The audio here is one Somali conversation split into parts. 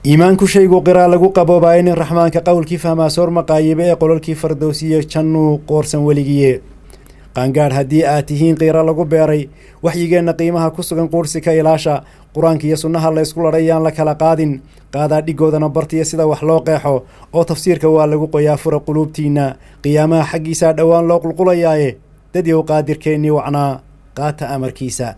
Iimaanku shaygu qiraa lagu qaboobaaya, nin Raxmaanka qowlkii fahmaa soor maqaayibe ee qololkii Fardowsiyo jannuu qoorsan weligiye. Qaangaadh haddii aad tihiin, qiiro lagu beeray waxyigeenna qiimaha ku sugan quursi ka ilaasha. Qur-aanka iyo sunnaha laysku ladhay yaan la kala qaadin, qaadaa dhigoodana bartiya sida wax loo qeexo oo tafsiirka waa lagu qoyaa. Fura quluubtiinna, qiyaamaha xaggiisaa dhowaan loo qulqulayaaye. Dadyow, Qaadirkeennii wacnaa qaata amarkiisa.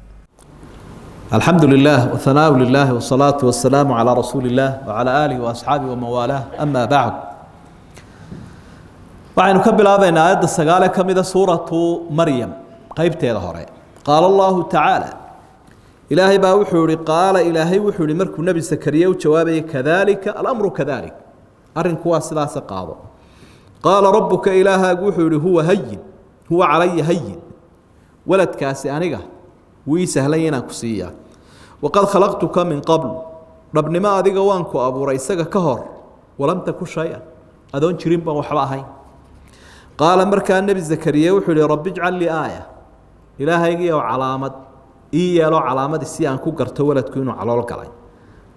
الحمد لله والثناء لله والصلاة والسلام على رسول الله وعلى آله وأصحابه ومن والاه، أما بعد. Waxaynu ka bilaabaynaa aayadda 9 ee ka mida Suuratu Maryam, qeybteeda hore. Qaala Allahu tacaala, Ilaahay baa wuxuu ihi, qaala, Ilaahay wuxuu ihi markuu Nebi Sakariye u jawaabayay: كذلك الأمر كذلك, arrinku waa sidaasa qaado. قال ربك, Ilaahaagu wuxuu ihi: هو هين، هو علي هين, waladkaasi aniga wuu ii sahlanya inaan ku siiyaa. وقد خلقتك من قبل, dhabnimo adiga waan ku abuuray isaga ka hor, ولم تك شيئا, adoon jirin baan waxba ahayn. Qaala, markaa Nebi Zakariye wuxuu ihi: رب اجعل لي آية, Ilaahaygiiyow, calaamad ii yeelo, calaamadii si aan ku garto waladku inuu calool galay.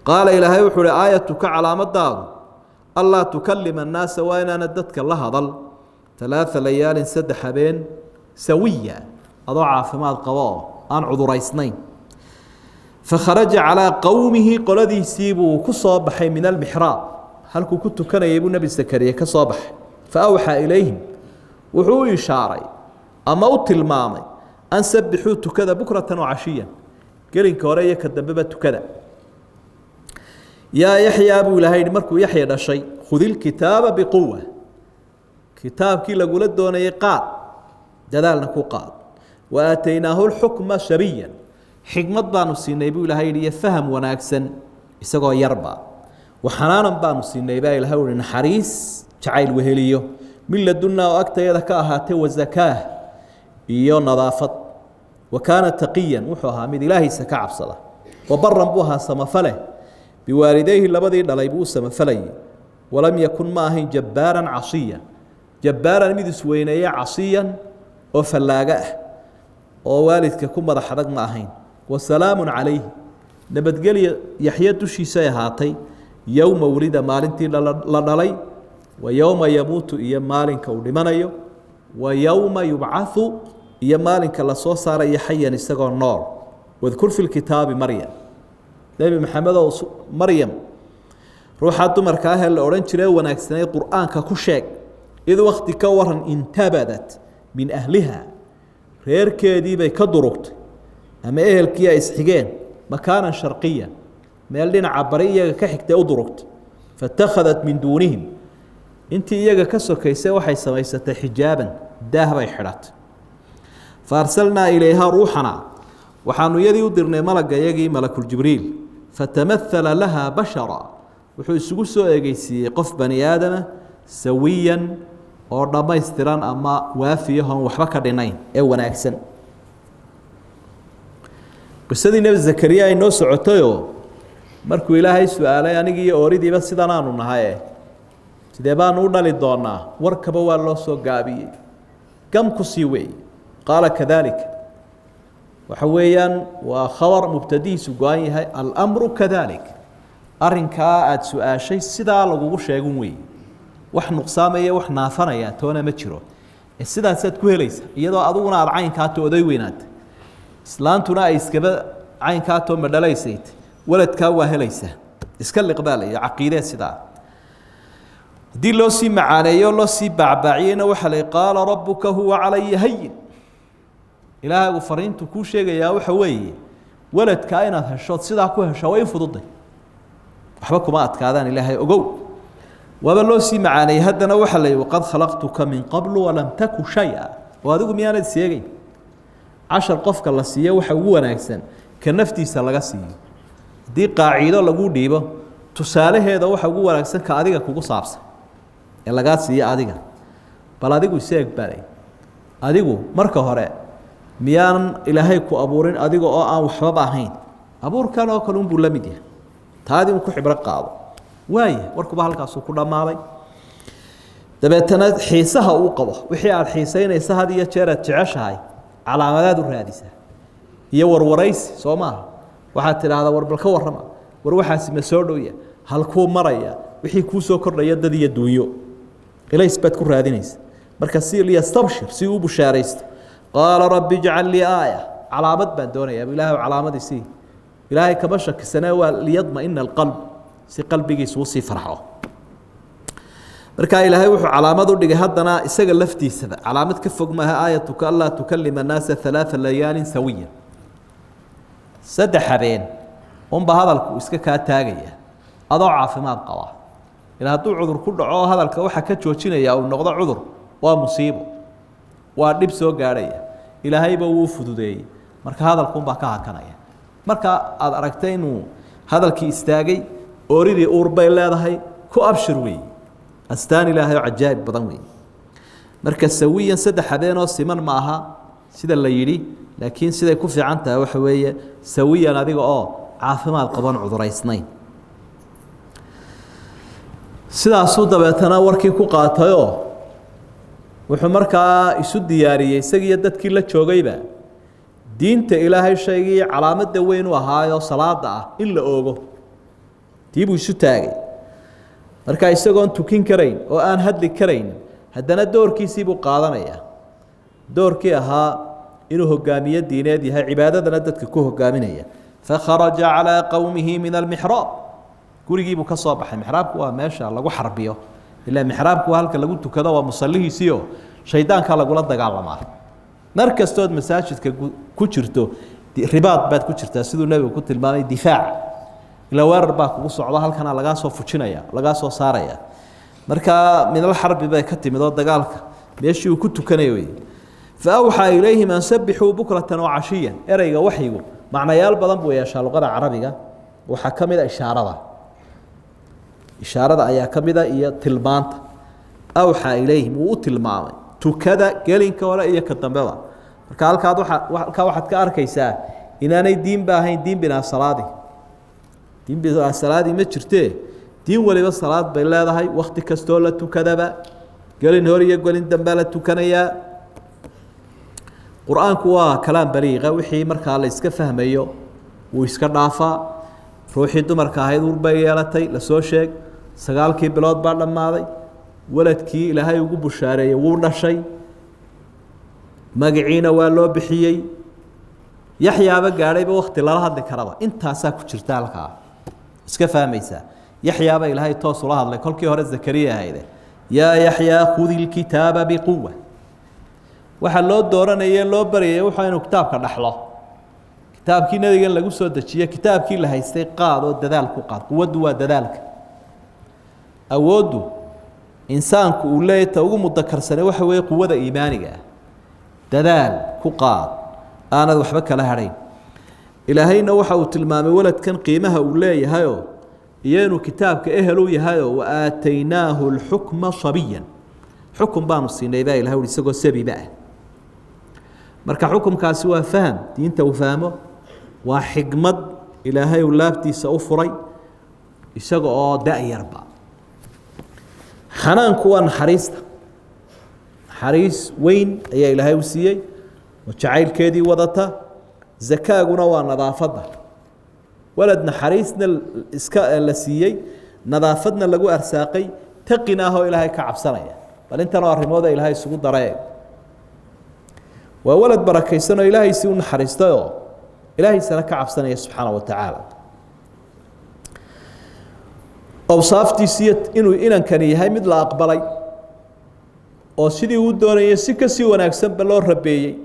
Qaala, Ilaahay wuxuu ihi: آيتك, calaamadaadu, ألا تكلم الناس, waa inaana dadka la hadal, ثلاث ليال, 3 habeen, سويا, adoo caafimaad qabo oo aan cuduraysnayn. فخرج على قومه, qoladiisii buu ku soo baxay, من المحراب, halkuu ku tukanayay buu Nebi Sakariye ka soo baxay. فأوحى إليهم, wuxuu u ishaaray ama u tilmaamay, أن سبحوا, tukada, بكرة وعشيا, gelinka hore iyo ka dambeba tukada. يا يحيى, buu Ilahay yihi markuu Yaxya dhashay, خذ الكتاب بقوة, kitaabkii lagula doonayay qaad, dadaalna ku qaad. وآتيناه الحكم صبيا, xikmad baanu siinay buu Ilahay yihi, iyo faham wanaagsan isagoo yarba. وحنانا baanu siinay baa Ilahay uhi, naxariis jacayl weheliyo, من لدنا, oo agtayada ka ahaatay, وزكاة, iyo nadaafad. وكان تقيا, wuxuu ahaa mid Ilaahiisa ka cabsada. وبرا buu ahaa, samafale, بوالديه, labadii dhalay buu u samafalayay. ولم يكن, ma ahayn, جبارا عصيا, جبارا mid isweyneeye, عصيا oo fallaaga ah oo waalidka ku madax adag ma ahayn. وسلام عليه, nabadgelya Yaxya dushiisay ahaatay, يوم ولد, maalintii la dhalay, ويوم يموت, iyo maalinka uu dhimanayo, ويوم يبعث, iyo maalinka lasoo saarayo, حيا, isagoo nool. واذكر في الكتاب مريم, Nebi Maxamedow, Maryam ruuxaa dumarka ahee la odhan jiray wanaagsaneyd Qur-aanka ku sheeg. إذ wakti ka waran, انتبذت من أهلها, reerkeedii bay ka durugtay ama ehelkii ay isxigeen, مكانا شرقيا, meel dhinaca bari iyaga ka xigtay u durugtay. فاتخذت من دونهم, intii iyaga ka sokaysay waxay samaysatay, حجابا, daah bay xidhatay. فأرسلنا إليها روحنا, waxaanu iyadii u dirnay malagga iyagii, Malakuljibriil. فتمثل لها بشرا, wuxuu isugu soo egeysiiyey qof bani aadama, سويا, oo dhammaystiran ama waafiyahoon waxba ka dhinayn ee wanaagsan. Qisadii Nebi Zakariya ay noo socotayoo markuu Ilaahay su-aalay, anigii iyo ooridiiba sidan aanu nahaye, sidee baanu u dhali doonaa? Warkaba waa loo soo gaabiyey, gam ku sii weeye. قال كذلك, waxa weeyaan waa khabar mubtadihiisu go-an yahay. الأمر كذلك, arrinkaa aada su-aashay sidaa lagugu sheegun weeye, wax nuqsaamaya, wax naafanaya toona ma jiro, ee sidaasaad ku helaysa, iyadoo adiguna aada caynkaato oday weynaatay, islaantuna ay iskaba caynkaatoo madhalaysayt, waladkaa waa helaysaa, iska liqbaalaya caqiidee. Sidaa haddii loo sii macaaneeyo, loo sii baacbaaciyeyna, waxaa la: قال ربك هو علي هين. Ilaahaygu fariintu kuu sheegayaa waxa weeye, waladkaa inaad heshood sidaa ku heshaa way fududay, waxba kuma adkaadaan. Ilaahay ogow, waaba loo sii macaaneeyey. Haddana waxaa la yihi: وقد خلقتك من قبل ولم تك شيئا. Oo adigu miyaanad seegeyn? Cashar qofka la siiyo waxa ugu wanaagsan ka naftiisa laga siiyo. Haddii qaaciido lagu dhiibo, tusaalaheeda waxa ugu wanaagsan ka adiga kugu saabsan ee lagaa siiyo adiga. Bal adigu iseeg balay, adigu marka hore miyaanan Ilaahay ku abuurin adiga oo aan waxbaba ahayn? Abuurkan oo kale unbuu la mid yahay, taadii un ku xibro qaado. Waaya, warkuba halkaasuu ku dhammaaday. Dabeetana xiisaha uu qabo, wixii aada xiisaynaysa had iyo jeer aad jeceshahay, calaamadaad u raadisaa iyo warwaraysi, soo maaha? Waxaad tidhaahdaa: war bal ka warrama, war waxaasi ma soo dhowya? Halkuu maraya wixii kuu soo kordhaya dad iyo duunyo, ilays baad ku raadinaysa. Marka si liyastabshir, si uu bushaaraysto. Qaala rabbi ijcal lii aaya, calaamad baan doonayaa ilahay, calaamadii ilaahay kama shakisane, waa liyadma'ina alqalb, si qalbigiisu usii farxo. Marka ilaahay wuxuu calaamad u dhigay haddana isaga laftiisaba, calaamad ka fog maaha. Aayatuka anlaa tukalima annaasa halaaa layaalin sawiya, 3 habeen unba hadalku iska kaa taagaya adoo caafimaad qaba. Ila hadduu cudur ku dhaco hadalka waxa ka joojinaya uu noqdo cudur, waa musiibo, waa dhib soo gaadhaya. Ilaahayba wuu fududeeyey, marka hadalkuunbaa ka hakanaya. Marka aada aragtay inuu hadalkii istaagay, ooridii uur bay leedahay, ku abshir weeye, astaan ilaahay oo cajaa'ib badan weeye. Marka sawiyan 3 habeenoo siman ma aha sida la yidhi, laakiin siday ku fiican tahay waxa weeye sawiyan, adiga oo caafimaad qaban, cuduraysnayn. Sidaasuu dabeetana warkii ku qaatayoo wuxuu markaa isu diyaariyey isagiiyo dadkii la joogayba diinta ilaahay shaygii calaamadda weyn u ahaayo salaada ah in la oogo. Tii buu isu taagay. Marka isagoon tukin karayn oo aan hadli karayn, haddana doorkiisii buu qaadanayaa, doorkii ahaa inuu hogaamiye diineed yahay, cibaadadana dadka ku hogaaminaya. Fakharaja calaa qowmihi min almixraab, gurigiibuu ka soo baxay. Mixraabku waa meesha lagu xarbiyo, ilaa mixraabku waa halka lagu tukado, waa musallihiisiio shaydaankaa lagula dagaalamaa. Mar kastood masaajidka ku jirto ribaad baad ku jirtaa, siduu nebigu ku tilmaamay, difaac, ilaa weerar baa kugu socdo, halkana lagaa soo fujinaya, lagaa soo saaraya. Marka minal xarbi bay ka timid oo dagaalka meeshii uu ku tukanay wey. Fa awxaa ilayhim an sabixuu bukratan wa cashiyan. Ereyga waxyigu macnayaal badan buu yeeshaa luqada carabiga. Waxaa ka mid a ishaarada, ishaarada ayaa ka mida iyo tilmaanta. Awxaa ilayhim, wuu u tilmaamay tukada gelinka hore iyo ka dambeba. Marka halkaad waa halkaa waxaad ka arkaysaa inaanay diinba ahayn diin binaa salaadi. Diin binaa salaadi ma jirtee, diin waliba salaad bay leedahay, wakti kastoo la tukadaba, gelin hor iyo gelin dambea la tukanayaa. Qur-aanku waa kalaam baliiqa, wixii markaa la iska fahmayo wuu iska dhaafaa. Ruuxii dumarka ahayd uur bay yeelatay, lasoo sheeg, 9kii bilood baa dhammaaday, waladkii ilaahay ugu bushaareeyey wuu dhashay, magaciina waa loo bixiyey, Yaxyaaba gaadhayba wakti lala hadli karaba. Intaasaa ku jirta halkaa iska fahmaysaa. Yaxyaaba ilaahay toos ula hadlay, kolkii hore Zakariya ahayde, yaa Yaxyaa khudi lkitaaba biquwa. Waxaa loo dooranaya, loo baryaya, wuxuu inuu kitaabka dhaxlo, kitaabkii nebigan lagu soo dejiye, kitaabkii la haystay qaad oo dadaal ku qaad. Quwaddu waa dadaalka, awooddu insaanku uu leeyahy ta ugu mudakarsanay waxa weeye quwada iimaaniga ah. Dadaal ku qaad aanad waxba kala hadhayn. Ilaahayna waxa uu tilmaamay waladkan qiimaha uu leeyahayoo iyo inuu kitaabka ehel u yahayoo wa aataynaahu alxukma sabiyan, xukun baanu siinay baa ilahay uhi isagoo sabiba ah. Marka xukumkaasi waa faham diinta uu fahmo, waa xigmad ilaahay uu laabtiisa u furay isaga oo da-yarba. Xanaanku waa naxariista, naxariis weyn ayaa ilaahay u siiyey oo jacaylkeedii wadata. Zakaaguna waa nadaafadda, walad naxariisna iska la siiyey, nadaafadna lagu arsaaqay, taqina ah oo ilaahay ka cabsanaya. Bal intanoo arrimooda ilaahay isugu daree, waa walad barakaysan oo ilaahaysi u naxariistayoo ilaahaysana ka cabsanaya subxaana wa tacaala. Awsaaftiisiiyo inuu inankani yahay mid la aqbalay oo sidii uu doonayay si kasii wanaagsanba loo rabeeyey,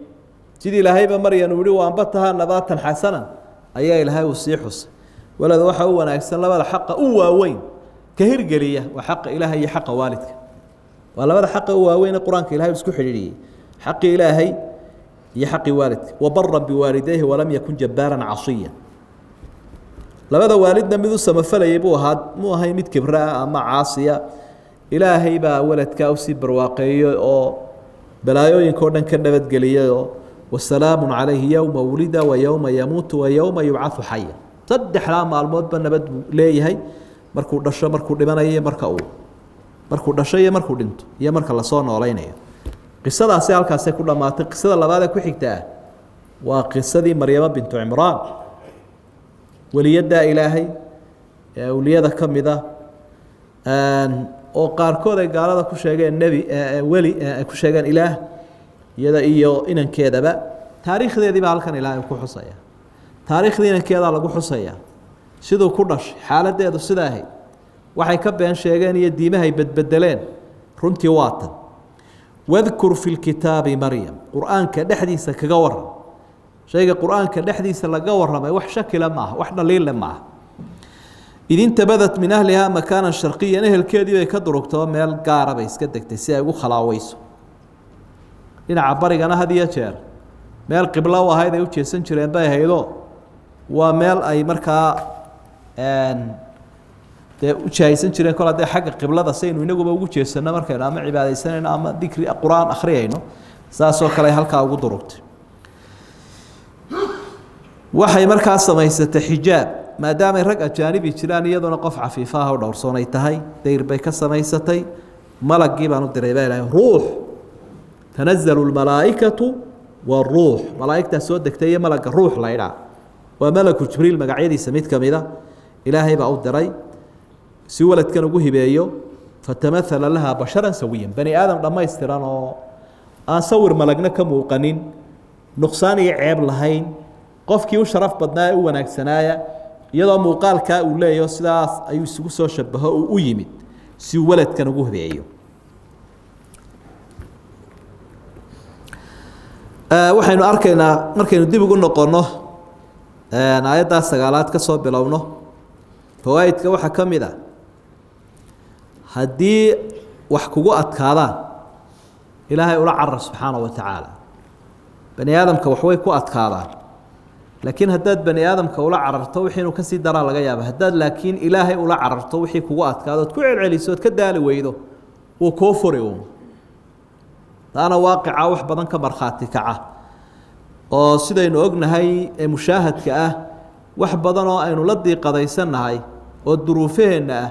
sidii ilaahayba Maryan uu yihi waanbatahaa nabaatan xasanan, ayaa ilaahay uu sii xusay. Walad waxa u wanaagsan labada xaqa u waaweyn ka hirgeliya, waa xaqa ilaahay iyo xaqa waalidka. Waa labada xaqa u waaweyn ee qur-aanka ilahay isku xidhiidhiyey, xaqii ilaahay iyo xaqii waalidka. Wabaran biwaalidayhi walam yakun jabbaaran casiya. Labada waalidna mid u samafalayay buu ahaa, muu ahay mid kibraa ama caasiya. Ilaahay baa waladkaa usii barwaaqeeyey oo balaayooyinka o dhan ka nabadgeliyayoo wasalaamu calayhi yowma wulida wa yowma yamuutu wa yowma yubcau xaya. 3daa maalmoodba nabad buu leeyahay, markuu dhasho, markuu dhimanayo, marka uu markuu dhasho iyo markuu dhinto iyo marka lasoo noolaynayo. Qisadaasi halkaasay ku dhammaatay. Qisada labaad ee ku xigta ah waa qisadii Maryamo bintu Cimraan, weliyaddaa ilaahay Ee awliyada ka mida oo qaarkood ay gaalada ku sheegeen nebi, weli ay ku sheegeen ilaah, iyada iyo inankeedaba. Taariikhdeedii baa halkan Ilaahay ku xusaya, taariikhdii inankeedaa lagu xusaya, siduu ku dhashay, xaaladeedu sida ahayd, waxay ka been sheegeen iyo diimahay bedbedeleen. Runtii waa tan: wadkur fi lkitaabi Maryam, qur-aanka dhexdiisa kaga waran. Shayga qur-aanka dhexdiisa laga warramay wax shakila maaha, wax dhaliille maaha. Id intabadat min ahlihaa makaanan sharqiyan, ehelkeedii bay ka durugtoo meel gaara bay iska degtay si ay ugu khalaaweyso. Dhinaca barigana had iyo jeer meel qiblo u ahayd ay u jeesan jireen bay ahaydoo, waa meel ay markaa dee u jahaysan jireen kol haddee xagga qiblada, saynu inaguba ugu jeesanno markaynu ama cibaadaysanayno ama dikri qur-aan akhriyayno, saasoo kale ay halkaa ugu durugtay. Waxay markaa samaysatay xijaab, maadaamay rag ajaanibi jiraan, iyaduna qof cafiifa ah oo dhowrsoon ay tahay, dayr bay ka samaysatay. Malagii baan u diray baa Ilahay, ruux. Tanazalu lmalaa'ikatu waruux, malaa'igtaa soo degtay iyo malagga ruux la idhaa, waa malaku Jibriil magacyadiisa mid ka mida. Ilaahay baa u diray si waladkan ugu hibeeyo. Fatamahala lahaa basharan sawiyan, bani aadam dhammaystiran oo aan sawir malagna ka muuqanin, nuqsaan iyo ceeb lahayn, qofkii u sharaf badnaa ee u wanaagsanaaya, iyadoo muuqaalkaa uu leeyaho sidaas ayuu isugu soo shabaho uu u yimid si uu waladkan ugu hibeeyo. Waxaynu arkaynaa markaynu dib ugu noqonno aayaddaa sagaalaad ka soo bilowno, fawaa'idka waxaa ka mid a: haddii wax kugu adkaadaan, Ilaahay ula carar subxaana wa tacaala. Bani aadamka waxbay ku adkaadaan, laakiin haddaad bani aadamka ula cararto, wixii inuu kasii daraa laga yaaba. Haddaad laakiin Ilaahay ula cararto wixii kugu adkaado ood ku celceliso ood ka daali weydo, wuu kuu furi uun. Taana waaqica wax badan ka markhaati kaca oo sidaynu ognahay ee mushaahadka ah, wax badan oo aynu la diiqadaysannahay oo duruufaheenna ah,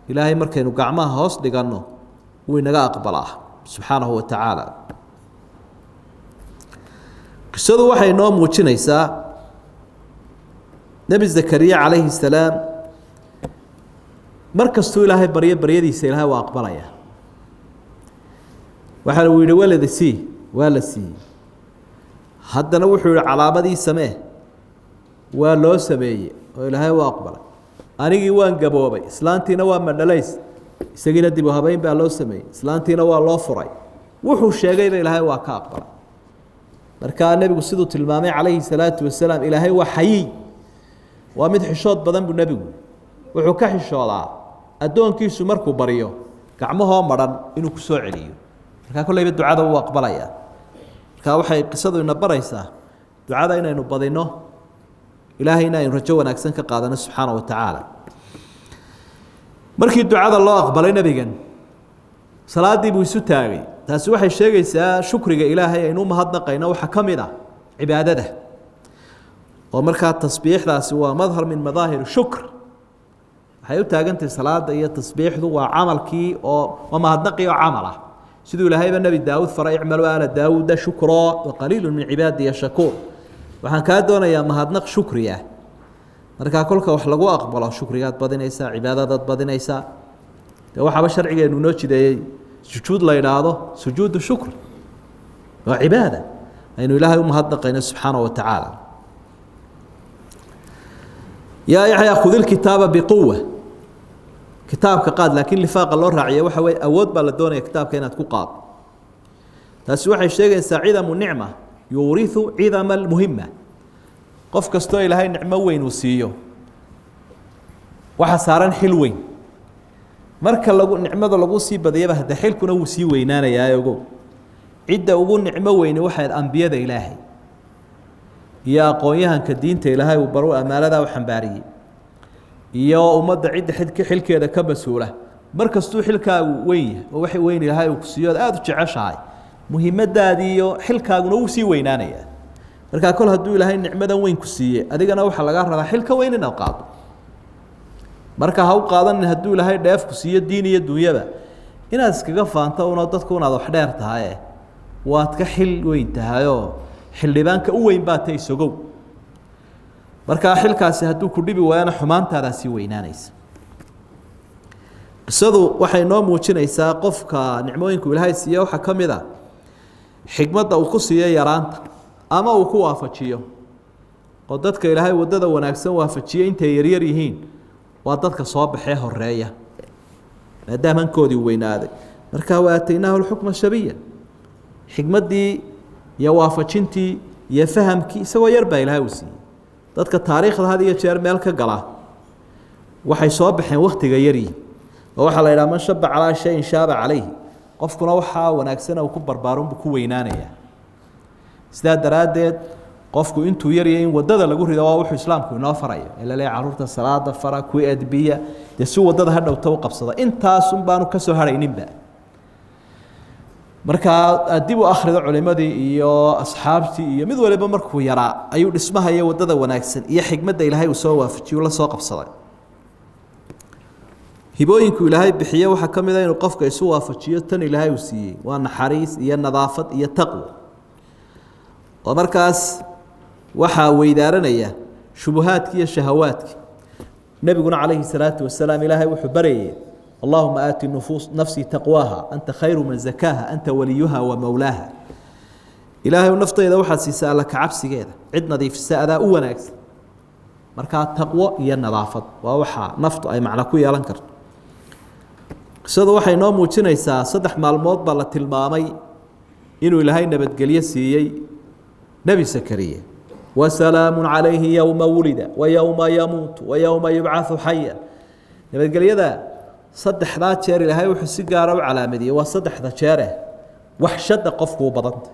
Ilaahay markaynu gacmaha hoos dhiganno wuu inaga aqbalaa subxaanahu wa tacaala. Qisadu waxay noo muujinaysaa Nebi Zakariya calayhi salaam mar kastuu Ilaahay baryo, baryadiisa Ilaahay waa aqbalaya. Waxaa uu yihi walada sii, waa la siiyey. Haddana wuxuu yihi calaamadii samee, waa loo sameeyey oo Ilaahay waa aqbalay. Anigii waan gaboobay, islaantiina waa madhalays, isagiina dib u habeyn baa loo sameeyey, islaantiina waa loo furay. Wuxuu sheegayba Ilaahay waa ka aqbalay. Markaa nebigu siduu tilmaamay calayhi salaatu wasalaam, Ilaahay waa xayiy, waa mid xishood badan buu nebigu. Wuxuu ka xishoodaa addoonkiisu markuu baryo gacmahoo madhan inuu ku soo celiyo. Markaa kolleyba ducada wuu aqbalayaa. Markaa waxay qisadu ina baraysaa ducada inaynu badino, Ilaahayna aynu rajo wanaagsan ka qaadano subxaana wa tacaala. Markii ducada loo aqbalay nebigan, salaadii buu isu taagay. Taasi waxay sheegaysaa shukriga Ilaahay aynu umahadnaqayno. Waxaa ka mid ah cibaadada, oo markaa tasbiixdaasi waa madhar min madaahir shukr. Waxay u taagantahay salaada iyo tasbiixdu waa camalkii oo waa mahadnaqii oo camal ah, siduu Ilaahayba Nebi Daawuud faray: icmalu aala Daawuuda shukraa waqaliilu min cibaadiya shakuur. Waxaan kaa doonayaa mahadnaq shukri ah. Markaa kolka wax lagu aqbalo, shukrigaad badinaysaa, cibaadadaad badinaysaa. Dee waxaaba sharcigeenu noo jideeyey sujuud la idhaahdo sujuudu shukr, waa cibaada aynu Ilaahay umahadnaqayno subxaana wa tacaala. Yaa Yaxyaa khudi lkitaaba biquwa, kitaabka qaad, laakiin lifaaqa loo raaciya waxa weye awood baa la doonaya kitaabka inaad ku qaado. Taasi waxay sheegaysaa cidamu nicma yuuriu cidama almuhima. Qof kastoo Ilaahay nicmo weyn uu siiyo, waxa saaran xil weyn. Marka lagu nicmada lagu sii badiyaba, hadde xilkuna wuu sii weynaanayaa. Ogow, cidda ugu nicmo weyni waxayd ambiyada Ilaahay iyo aqoon-yahanka diinta Ilaahay uu baru ammaanadaa u xambaariyey, iyo ummadda cidda xidk xilkeeda ka mas-uula. Mar kastuu xilkaagu weyn yahay oo wax weyn Ilaahay uu ku siiyo ood aada u jeceshahay, muhiimadaadii iyo xilkaaguna wuu sii weynaanayaa. Markaa kol hadduu Ilaahay nicmadan weyn ku siiyey, adigana waxaa lagaa rabaa xilka weyn inaad qaado. Marka ha u qaadanin hadduu Ilaahay dheef ku siiyo diin iyo dunyaba inaad iskaga faanto unoo dadku inaad wax dheer tahaye. Waad ka xil weyn tahayoo xildhibaanka u weyn baa ta isogow. Markaa xilkaasi hadduu ku dhibi waayana, xumaantaadaa sii weynaanaysa. Qisadu waxay noo muujinaysaa qofka nicmooyinku Ilaahay siiye waxaa ka mid a xikmadda uu ku siiyo yaraanta ama uu ku waafajiyo, oo dadka Ilaahay waddada wanaagsan waafajiyey intay yaryar yihiin waa dadka soo baxee horeeya, maadaama hankoodii weynaaday. Marka wa aataynaahu alxukma shabiya, xikmaddii iyo waafajintii iyo fahamkii isagoo yar baa Ilaahay uu siiyey. Dadka taariikhda had iyo jeer meel ka gala waxay soo baxeen waktiga yaryi, oo waxaa la yidhaha man shaba calaa shayin shaaba calayhi, qofkuna waxaa wanaagsan uu ku barbaarunbuu ku weynaanayaa. Sidaa daraaddeed qofku intuu yaryahay in waddada lagu rido waa wuxuu islaamku inoo farayo, ee laleeyahay carruurta salaada fara, ku edbiya, dee si waddada ha dhowta u qabsada, intaasun baanu ka soo harhayninba. Markaa dib u akhrido culimadii iyo asxaabtii iyo mid waliba markuu yaraa ayuu dhismahaya waddada wanaagsan iyo xikmadda Ilaahay uu soo waafajiyo la soo qabsaday. Hibooyinku Ilaahay bixiye waxaa ka mid a inuu qofka isu waafajiyo tan Ilaahay uu siiyey, waa naxariis iyo nadaafad iyo taqwo, oo markaas waxaa weydaaranaya shubuhaadki iyo shahawaadki. Nebiguna calayhi salaatu wasalaam Ilaahay wuxuu baryayay, allahuma aati nufuus nafsii taqwaaha anta khayru man zakaaha anta waliyuha wa mowlaaha. Ilaahay naftayda waxaad siisaa alla kacabsigeeda, cid nadiifisa adaa u wanaagsan. Markaa taqwo iyo nadaafad waa waxaa naftu ay macno ku yeelan karto. Qisadu waxay noo muujinaysaa 3 maalmood baa la tilmaamay inuu Ilaahay nabadgelyo siiyey Nebi Sakariye. Wasalaamu calayhi yowma wulida wa yowma yamuutu wa yowma yubcathu xaya. Nabadgelyada 3daa jeer Ilaahay wuxuu si gaara u calaamadiyey, waa 3da jeere waxshada qofku u badantay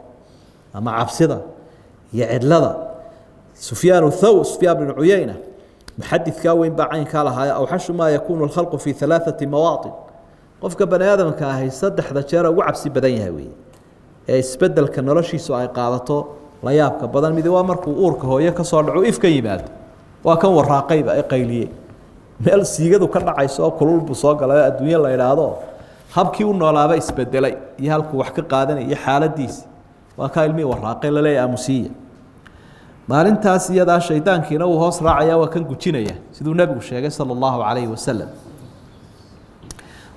ama cabsida iyo cidlada. Sufyaan thaw, Sufyaan bnu Cuyayna muxadidkaa weyn baa caynkaa lahaaya, awxashu maa yakuunu alkhalqu fii 3 mawaatin. Qofka bani aadamka ahi 3da jeer ugu cabsi badan yahay weeye ee isbedelka noloshiisu ay qaadato la yaabka badan. Midi waa markuu uurka hooyo ka soo dhaco if ka yimaado, waa kan waraaqayba ee qayliyey, meel siigadu ka dhacayso oo kulul buu soo galay oo adduunyo la idhaahdo, habkii u noolaaba isbedelay iyo halkuu wax ka qaadanay iyo xaaladiisi, waa kaa ilmihii waraaqay laleeyahay aamusiiya. Maalintaas iyadaa shaydaankiina uu hoos raacaya, waa kan gujinaya siduu nebigu sheegay sala allahu calayhi wasalam.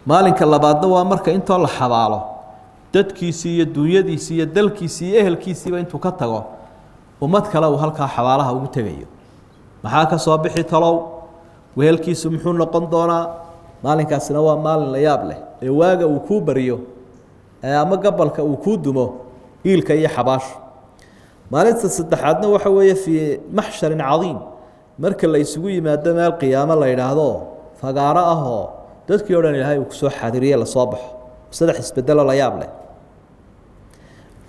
Maalinka labaadna waa marka intoo la xabaalo dadkiisii iyo dunyadiisii iyo dalkiisii iyo ehelkiisiiba intuu ka tago ummad kale uu halkaa xabaalaha ugu tegayo. Maxaa ka soo bixi talow? Wehelkiisu muxuu noqon doonaa? Maalinkaasina waa maalin la yaab leh ee waaga uu kuu bariyo ama gabalka uu kuu dumo iilka iyo xabaashu. Maalinta saddexaadna waxa weeye fii maxsharin cadiim, marka la isugu yimaado meel qiyaamo la yidhaahdo fagaaro ahoo dadkii o dhan Ilaahay uu kusoo xaadiriye lasoo baxo. 3 isbedelo la yaab leh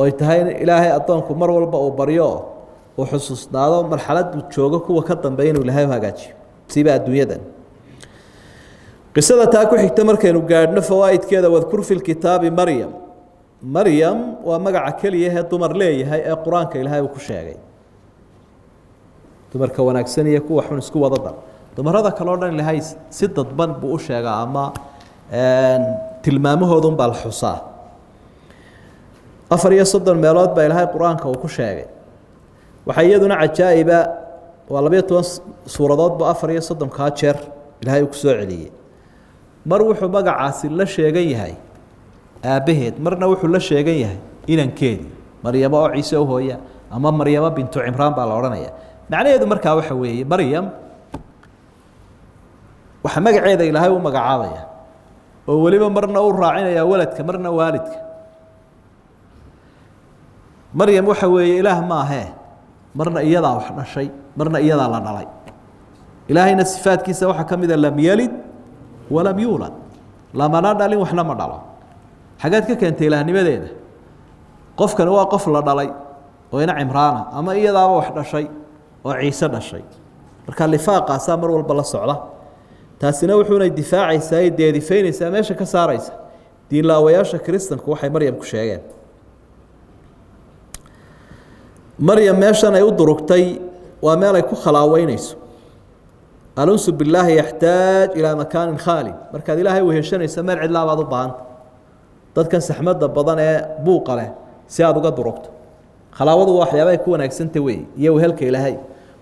oy tahay in Ilaahay addoonku mar walba uu baryo uu xusuusnaado marxaladuu joogo kuwa ka dambeeya inuu Ilaahay u hagaajiyo siiba adduunyadan. Qisada taa ku xigta markaynu gaadhno fawaa'idkeeda, wadkur fi lkitaabi Maryam. Maryam waa magaca keliya ee dumar leeyahay ee qur-aanka Ilaahay uu ku sheegay. Dumarka wanaagsan iyo kuwa xun isku wada dar, dumarada kale oo dhan Ilaahay si dadban buu u sheegaa ama tilmaamahoodun baa la xusaa. 34 meelood baa Ilaahay qur-aanka uu ku sheegay. Waxaa iyaduna cajaa'iba waa 12 suuradoodba 34kaa jeer Ilaahay uu ku soo celiyey. Mar wuxuu magacaasi la sheegan yahay aabbaheed, marna wuxuu la sheegan yahay inankeedii Maryamo oo Ciise u hooya, ama Maryamo bintu Cimraan baa la odhanaya. Macnaheedu markaa waxa weeye Maryam waxaa magaceeda Ilaahay u magacaabaya oo weliba marna u raacinaya waladka marna waalidka. Maryam waxa weeye ilaah ma ahee, marna iyadaa wax dhashay marna iyadaa la dhalay. Ilaahayna sifaadkiisa waxaa ka mid a lam yalid walam yuulad, lamana dhalin waxna ma dhalo. Xageed ka keentay ilaahnimadeeda? Qofkani waa qof la dhalay oo ina Cimraana, ama iyadaaba wax dhashay oo Ciise dhashay. Marka lifaaqaasaa mar walba la socda, taasina wuxuunay difaacaysaa ee deedifaynaysaa meesha ka saaraysa diinlaawayaasha kiristanku waxay Maryam ku sheegeen. Maryam meeshan ay u durugtay waa meel ay ku khalaaweynayso. Alunsu billaahi yaxtaaj ilaa makaanin khaali. Markaad Ilaahay weheshanaysa meel cidlaabaad u baahanta, dadkan saxmadda badan ee buuqa leh si aada uga durugto. Khalaawadu waa waxyaaba ay ku wanaagsanta wey iyo wehelka Ilaahay,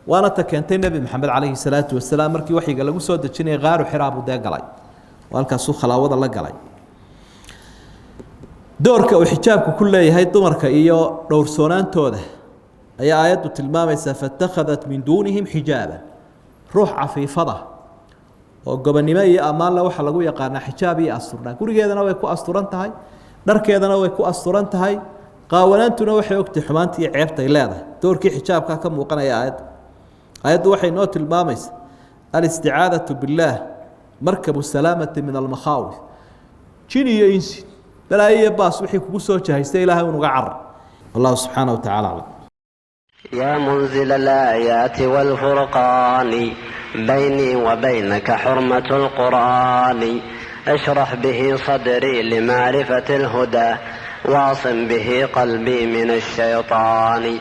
waana ta keentay Nebi Maxamed calayhi salaatu wasalaam markii waxyiga lagu soo dejinayay qaaru Xiraa buu dee galay. Halkaasuu khalaawada la galay. Doorka uu xijaabku ku leeyahay dumarka iyo dhowrsoonaantooda ayaa aayaddu tilmaamaysaa: fatakhadat min duunihim xijaaban. Ruux cafiifada oo gobonnimo iyo ammaanle waxaa lagu yaqaanaa xijaab iyo asturnaan. Gurigeedana way ku asturan tahay, dharkeedana way ku asturan tahay, qaawanaantuna waxay ogtay xumaanta iyo ceebtay leedahay. Doorkii xijaabkaa ka muuqanaya aayadda. Aayaddu waxay noo tilmaamaysaa alisticaadatu billaah markabu salaamati min almakhaawif. Jin iyo insi, balaayo iyo baas wixii kugu soo jahaystay, Ilaahay unuga carar. Wallahu subxaana wa tacala aclam. يا منزل الآيات والفرقان، بيني وبينك حرمة القرآن. اشرح به صدري لمعرفة الهدى، واعصم به قلبي من الشيطان.